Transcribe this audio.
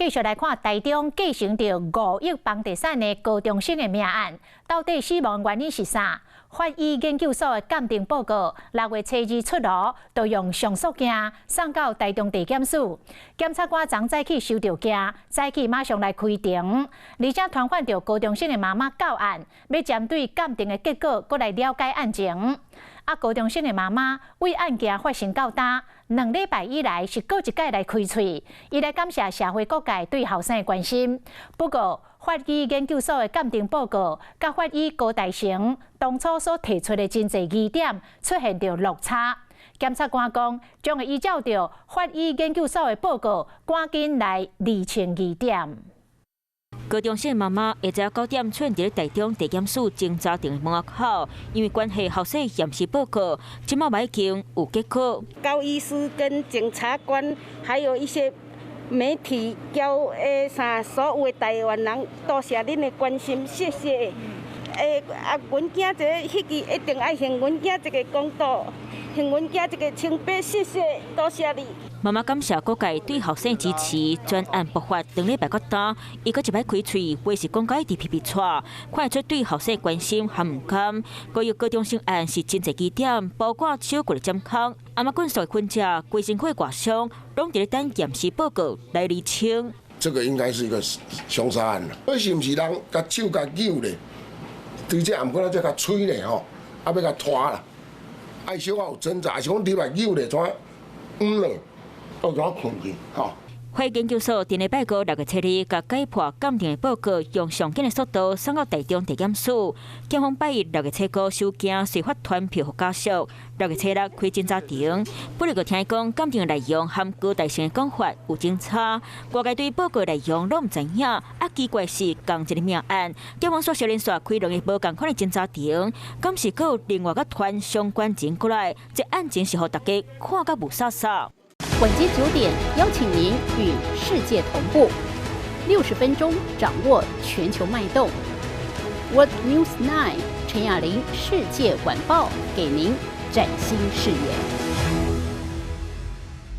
繼續來看台中繼承著5億房地產的高中生的命案，到底死亡原因是啥？法醫研究所的鑑定報告六月初二出爐，就用上訴件送到台中地檢署。檢察官昨早起收著件，早起馬上來開庭，而且傳喚著高中生的媽媽到案，欲針對鑑定的結果，閣來了解案情。啊，高中生的媽媽為案件發生到今2禮拜以來是閣一擺來開喙，伊來感謝社會各界對後生的關心。不過，法醫研究所的鑑定報告，佮法醫高大成當初所提出的真濟疑點出現著落差。檢察官講，將會依照著法醫研究所的報告，趕緊來釐清疑點。高中生媽媽下晝9點出現佇台中地檢署偵查庭的門口，因為關係後生驗屍報告，這馬已經有結果。高醫師跟檢察官，還有一些媒體，交啥所有的台灣人，多謝恁的關心，謝謝。啊，阮囝這個彼個一定愛還阮囝一個公道，還阮囝一個清白，謝謝，多謝你。媽媽感謝各界對後生支持，專案爆發2禮拜到今，伊閣一擺開喙，話是講甲一直皮皮掣，看會出對後生關心和毋甘。關於高中生案是真濟疑點，包括手骨的針孔、頷仔棍索的痕跡、規身軀的割傷，攏佇咧等驗屍報告來釐清。這個應該是一個兇殺案啦，是毋是人共手共扭咧？對這頷棍仔這共催咧吼，啊欲共拖啦，愛小可有掙扎，是講入來扭咧，怎咧？都怎困去吼？法醫研究所頂禮拜五六月七日，共解剖鑑定的報告，用上緊的速度送到台中地檢署。檢方拜一六月初五收件，隨發傳票予家屬。六月初六開偵查庭，不過聽講鑑定內容和高大成的講法有爭差，外界對報告內容攏毋知影。啊，奇怪是仝一个命案，檢方煞小連續開兩个無仝款的偵查庭，敢是閣有另外閣傳相關人過來？這案情是予大家看甲霧煞煞。晚間9點，邀請您與世界同步，60分鐘掌握全球脈動。World News 9 陳雅玲世界晚報，給您嶄新視野。